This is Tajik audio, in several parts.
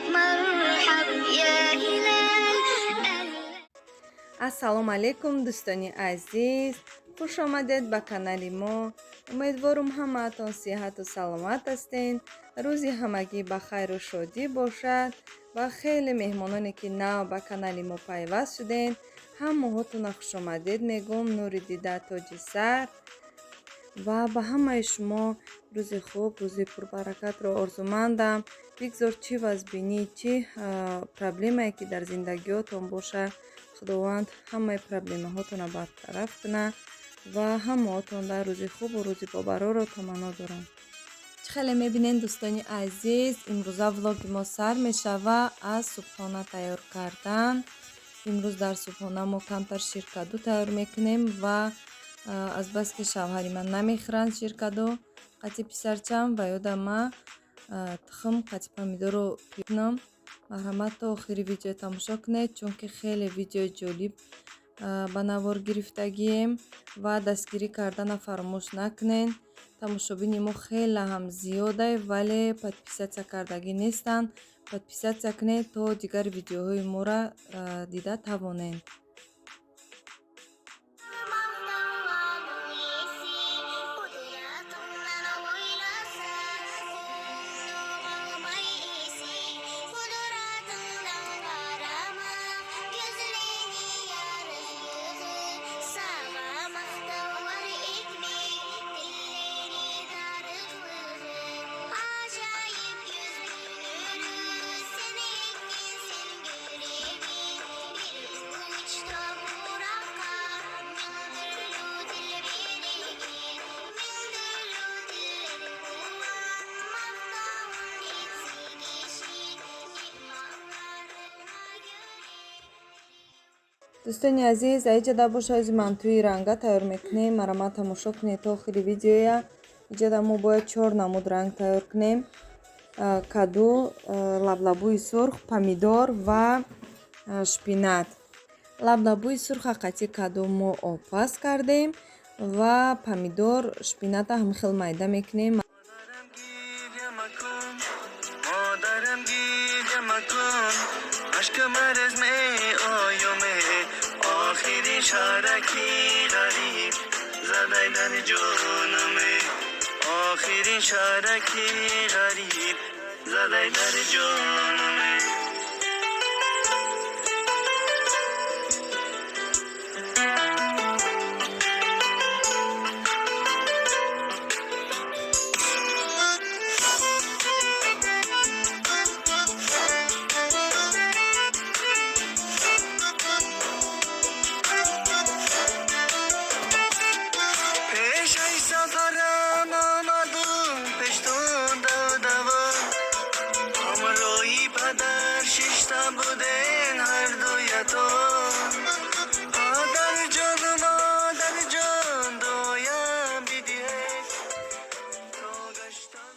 مرحب يا هلال. Ассалому алайкум, дӯстони азиз, хуш омадед ба канали мо. Умедворум, ҳамаатон сиҳату саломат ҳастед, рӯзи ҳамагӣ ба хайру шодӣ бошад. Ва хеле меҳмононе, ки нав ба канали мо пайваст шудед, ҳамаҳотона хушомадед мегӯм. Нури дида, тоҷи сар. Ва ба ҳамаи шумо рӯзи хуб, рӯзи пурбаракатро орзумандам. Бигзор чӣ вазбинӣ, чӣ проблемае ки дар зиндагиётон бошад, Худованд ҳамаи проблемаҳотонро бартараф кунад ва ҳамаотон дар рӯзи хубу рӯзи бобароро таманно дорам. Чӣ хеле мебинед, дӯстони азиз, имрӯза влоги мо сар мешава аз субҳона тайёр кардан. Имрӯз дар субҳона мо камтар ширкаду тайёр мекунем ва азбаски шавҳари ман намехӯранд ширкаду қати писарчам ва ёда ма тухм қати помидорро пикунам. Марҳамат, то охири видео тамошо кунед, чунки хеле видеои ҷолиб ба навор гирифтагием. Ва дастгирӣ кардана фаромӯш накунед. Тамошобини мо хеле ҳам зиёдай, вале подписаться кардагӣ нестанд. Подписаться кунед, то дигар видеоҳои моро дида тавонед. Дӯстони азиз, аиҷада боша, ози мантуи ранга тайёр мекунем. Марҳамат, тамошо кунед то охири видеоя. Иҷада мо бояд чор намуд ранг тайёр кунем: каду, лаблабуи сурх, помидор ва шпинат. Лаблабуи сурха қати каду мо обпаз кардем ва помидор, шпината ҳам хел майда мекунем. Модарам, гиря макун, ашк марез меоюме, охирин шараки ғариб задай дар ҷонаме, охирин шараки ғариб задай дар ҷонаме. Пешаи сафарам омадум пештун давдава, ҳамроҳи падар шишта буден ҳардуятон. Падарҷону модарҷон, дуоям бидиҳед то гаштан.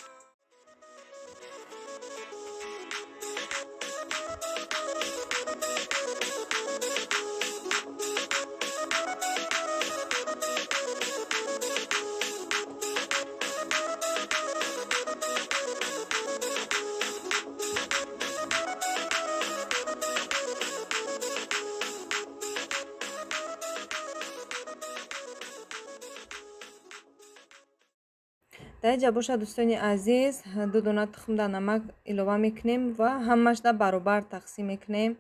Дар инҷа боша, дӯстони азиз, ду дона тухм дар намак илова мекунем ва ҳамашда баробар тақсим мекунем.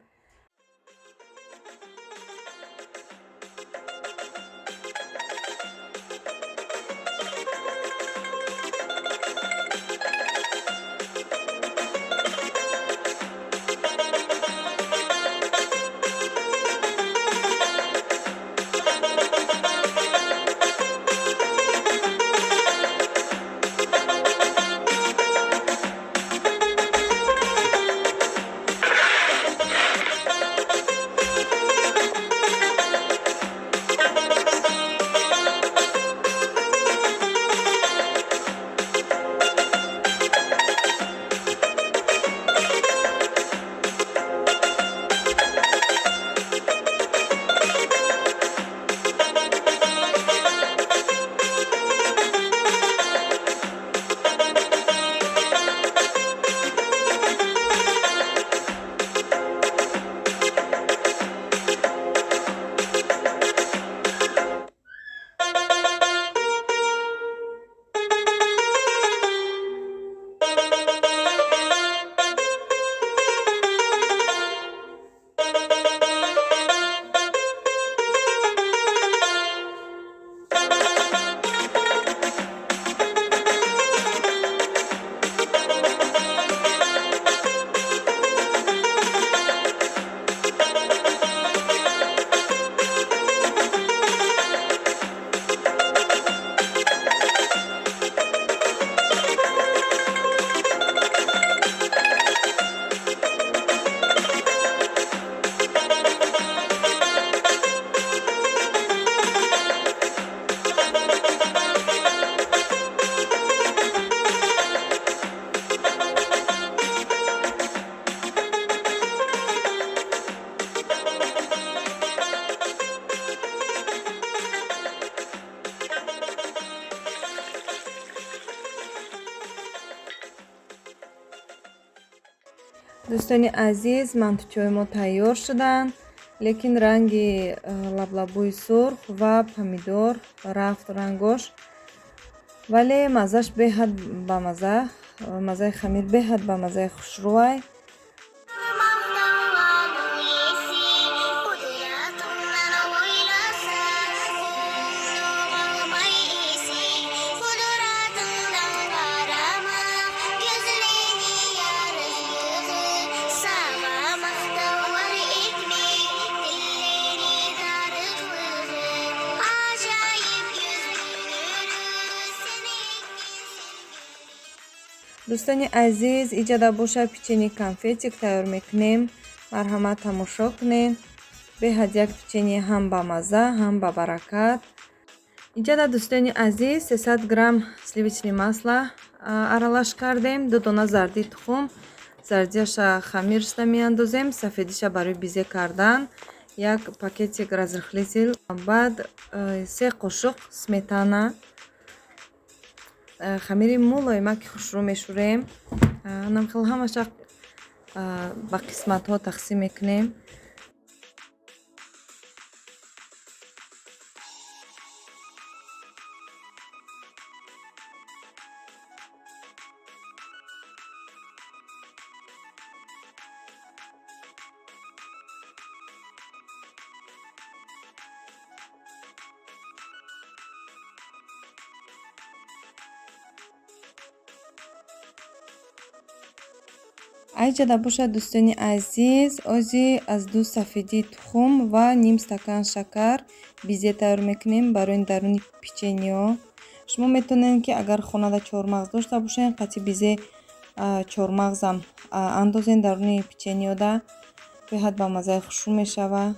Дӯстони азиз, мантучои мо тайёр шуданд, лекин ранги лаблабӯи сурх ва помидор рафт рангош, вале маззаш беҳад бамазза, маззаи хамир беҳад ба маззаи хушрӯай. Дӯстони азиз, иҷода боша печенье конфетик тайёр мекунем. Марҳамат, тамошо кунед. Беҳад як печенье ҳам ба мазза, ҳам ба баракат. Иҷода, дӯстони азиз, 300 грамм сливочное масло аралаш кардем, 2 дона зарди тухм, зардиаша хамиршда меандозем, сафедиша барои бизе кардан, як пакетик разрыхлитель, баъд 3 қошуқ сметана, хамири мулоима ки хушрӯ мешӯрем. Намхел ҳамаша ба қисматҳо тақсим мекунем. Айҷада бошад, дӯстони азиз, ози аз 2 сафедии тухм ва ним стакан шакар бизе тайёр мекунем барои даруни печеньеҳо. Шумо метавонед, ки агар хонада чормағз дошта бошед, қатъи бизе чормағзам андозед даруни печеньеҳода, беҳад ба маззаи хушрӯ мешавад.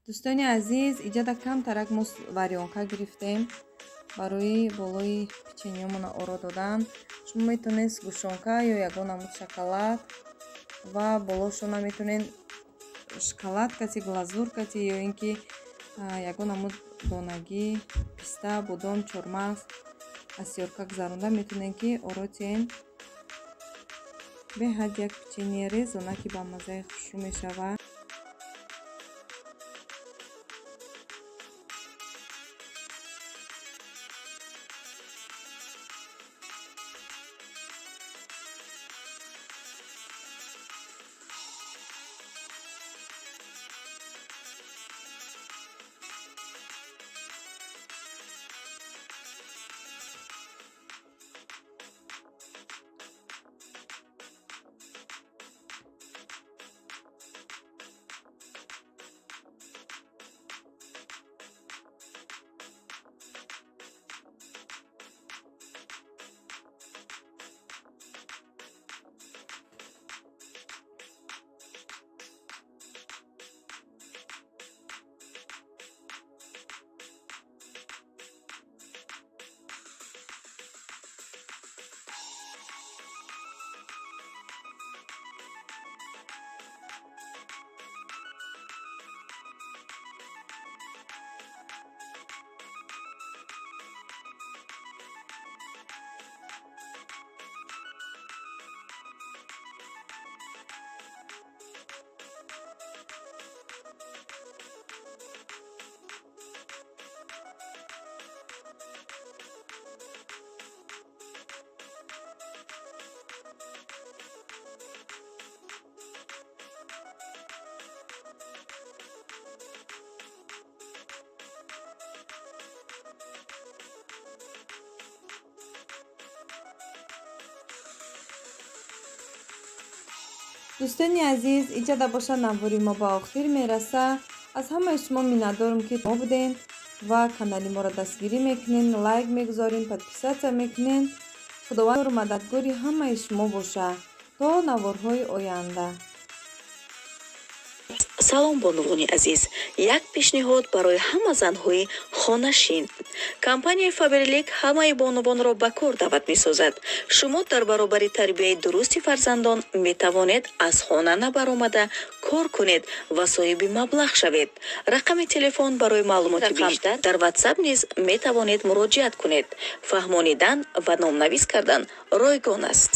Дӯстони азиз, иҷода камтарак мо варёнка гирифтем барои болои печеньеҳомона оро додан. Шумо метавонед сгущёнка ё ягон намуд шоколад ва болошона метавонед шоколад кати, глазур кати ё ин ки ягон намуд донагӣ, писта, бодом, чормағз аз сёрка гузаронда метавонед, ки оро тиҳен. Беҳад як печенье резона, ки ба маззаи хушрӯ мешавад. Дӯстони азиз, иҷада боша навори мо ба охир мераса. Аз ҳамаи шумо миннатдорам, ки мо будем ва канали моро дастгирӣ мекунен, лайк мегузорен, подписаться мекунен. Худованд мададгори ҳамаи шумо боша. То наворҳои оянда. Салом, бонувони азиз! Як пешниҳод барои ҳама занҳои хонашин. Компанияи Фаберлик ҳамаи бонувонро ба кор даъват месозад. Шумо дар баробари тарбияи дурусти фарзандон метавонед аз хона набаромада кор кунед ва соҳиби маблағ шавед. Рақами телефон барои маълумоти бештар, дар Ватсап низ метавонед муроҷиат кунед. Фаҳмонидан ва номнавис кардан ройгон аст.